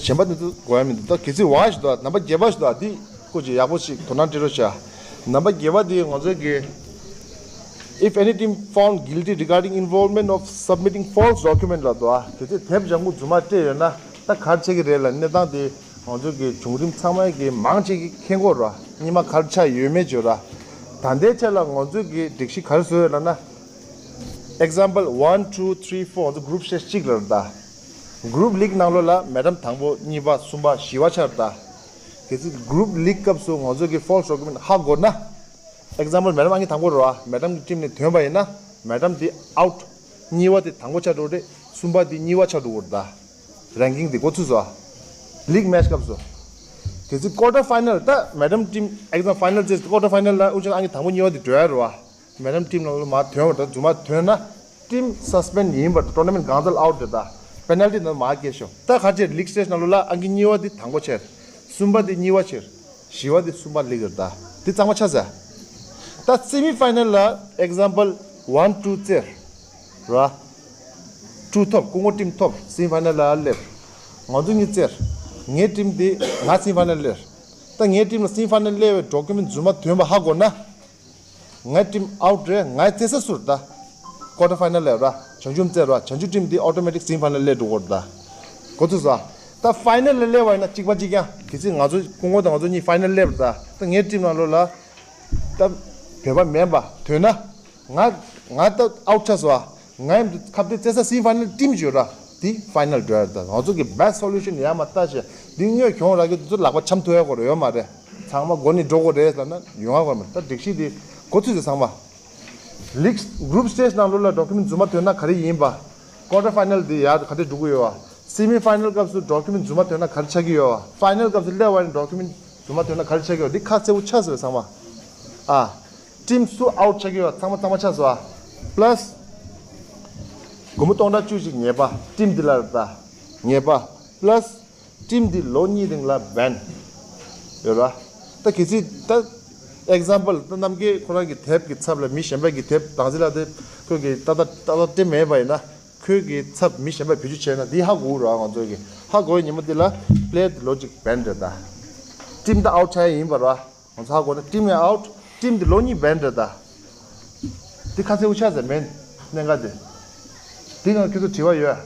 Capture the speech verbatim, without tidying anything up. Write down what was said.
གཞན་པ་འདི་ཚོ་དགོས་ཡ་མི་འདུག་ད་གལ་སྲིད་ཝ་ཞིག་འདུག་ནམ་པར་བརྒྱད་པ་ཞིག་འདུག་འདི་ཁོ་ཅིག་ཡག་པོ་ཞིག་དོ་སྣང་སྤྲད་རོགས་བྱ། ནམ་པར་བརྒྱད་པ་འདི་ང་ཚོའི་གི If any team found guilty regarding involvement of submitting false document ལབ་འདུག་དེ་ཚོས་དེབ་ལྗང་ཁུ་རྫུན་མ་སྤྲད་ཡོད་ན་ད་ག་རེ་བྱེད་ཀྱི་རེད་ལབ། གནས་སྟངས་དེ་ང་ཚོ་གི་བྱུང་རིམ་ཚང་མ་གི་མང་ཆེ་གི་མཁྱེན་གྱི་ཡོད་རེད། རྙིང་མ་ག་རེ་ཆགས་ཡོད་མེད་བརྗོད་ར། ད་ལྟའི་ཆ་ལ་ང་ཚོ་གི་སྒྲིག་གཞི་ག་རེ་བཟོས་ཡོད་ལབ་ན། Example one two three four ང་ཚོ་group stage གཅིག་ལ་རེད་ད། Group league ནང་ལོགས་ལ་madam དང་པོ་གཉིས་པ་གསུམ་པ་བཞི་པ་ཆགས་རེད་ད། གལ་སྲིད་group league སྐབས་སུ་ང་ཚོ་གི་false document ཧ་གོ་ན། Example madam ཨང་ཀི་དང་པོ་རེད་བ། Madam གི་team ནས་ཐོན་པ་ཡིན་ན་madam འདི་out། གཉིས་པ་དེ་དང་པོ་ཆགས་འགྲོ་རེད། གསུམ་པ་དེ་གཉིས་པ་ཆགས་འགྲོ་གི་རེད་ད། Ranking དེ་འགོ་ཚུགས་སོ། League match སྐབས་སུ། གལ་སྲིད་quarter final ད་madam team exam final ཚེ་quarter final ལ་ཨུ་ཅག་ཨང་ཀི་དང་པོ་གཉིས་པ་དེ་འགྲོ་ཡ་རེད་བ། Madam team ནང་ལ་མར་ཐོན་པ་ད་རྫུན་མ་ཐོན་ན། Team suspend ཡིན་པ་tournament གང་ཚ་ལ་out རེད་ད། Penalty ནང་མར་སྐྱེལ་ཤོག་ད་ག་ཅེ་league stage ནང་ལོགས་ལ་ཨང་ཀི་གཉིས་པ་དེ་དང་པོ་ཆགས། གསུམ་པ་དེ་གཉིས་པ་ཆགས། བཞི་པ་དེ་གསུམ་པ་league རེད་ད། དེ་གཙང་མ་ཆགས་ཟེར། ད་semi final ལ་example one two བཙལ། ར། two ཐོབ། སྐུ་ངོ་team ཐོབ། semi final ལ་སླེབས། ང་ཚོ་གཉིས་བཙལ། ངའི་team དེ་ང་semi final སླེབས། ད་ངའི་team ལ་semi final སླེབས་པའི་document རྫུན་མ་ཐོན་པ་ཧ་གོ་ན། ངའི་team out རེད། ངའི་བཙལ་ས་སུ་རེད་ད། quarter final ལ་ར། བྱང་ཆུབ་བཙལ་ར། བྱང་ཆུབ་team དེ་automatic semi final སླེབས་འགྲོ་གི་རེད་ད། གོ་ཚོད་སོང་། ད་final ལ་སླེབས་པ་ཡིན་ན་གཅིག་པ་གཅིག་རྐྱང་། གལ་སྲིད་ང་ཚོ་སྐུ་ངོ་དང་ང་ཚོ་གཉིས་final སླེབས་རེད་ད། ད་ངའི་team ནང་ལོགས་ལ། ད་བོད་པ་མིན་པ་ཐོན་ན། ང་ང་ད་out ཆགས་སོང་ཨ། ང་ཡིན་ཁ་གཏད་བཙལ་ས་semi final team ཡོད་ར། དེ་final འགྲོ་ཡ་རེད་ད། ང་ཚོ་གི་best solution ཡར་མར་ལྟ་བྱས། འདི་དངོས་གྱོང་རག་གི་དེ་ཚོ་ལག་པ་འཆམ་ཐུབ་ཡ་གོ་རེ་ཡོད་མ་རེད། ཚང་མ་མགོ་ནས་འགྲོ་གོ་རེད་ལབ་ན་ཡོང་ཡ་གོ་མ་རེད། ད་སྒྲིག་གཞི་དེ་འགོ་ཚུགས་ཚེ་ཚང་མ། League group stage ནང་ལོགས་ལ་document རྫུན་མ་ཐོན་ན་ག་རེ་ཡིན་པ། Quarter final དེ་ཡར་ག་འདྲ་འགྲོ་གི་ཡོད་པ། Semi final སྐབས་སུ་document རྫུན་མ་ཐོན་ན་ག་རེ་ཆགས་ཀྱི་ཡོད་པ། Final སྐབས་སུ་སླེབས་པ་ཡིན་document རྫུན་མ་ཐོན་ན་ག་རེ་ཆགས་ཀྱི་ཡོད་པ། འདི་ཁ་གསལ་པོ་ཆགས་སོང་ཚང་མ། ཨ། Team སུ་out ཆགས་ཀྱི་ཡོད་པ་ཚང་མ་གཙང་མ་ཆགས་སོང་ཨ། Plus སྒོར་མོ་སྟོང་ཕྲག་བཅུ་ཞིག་ཉེས་པ་team འདི་ལ་རེད་ད། ཉེས་པ། Plus team འདི་ལོ་གཉིས་རིང་ལ་ban ཡོད་ར། ད་གལ་སྲིད་ད་example ད་རྣམ་རྒྱལ་ཁོ་རང་གི་དེབ་ཀྱི་ཚབ་ལ་མི་གཞན་པ་གི་དེབ་དང་ཟི་ལ་དེ་ཁོས་གི་ཏག་ཏག་ཏག་ཏག་སྤྲད་མེད་པ་ཡིན་ན། ཁོས་གི་ཚབ་མི་གཞན་པ་བེད་སྤྱོད་བྱས་ན་འདི་ཧ་གོ་ར། ང་ཚོ་གི་ཧ་གོ་བའི་ཉིན་མོ་འདི་ལ་player འདི་ལོ་གཅིག་ban རེད་ད། Team ད་out ཆགས་ཡ་ཡིན་པ་ར། ང་ཚོ་ཧ་གོ་ན་team ཡང་out team འདི་ལོ་གཉིས་ban རེད་ད། འདི་ཁ་གསལ་པོ་ཆགས་ཟེར་མིན། གནད་འགག་འདི། འདི་ང་ཁྱོད་ཚོ་དྲི་བ་ཡོད།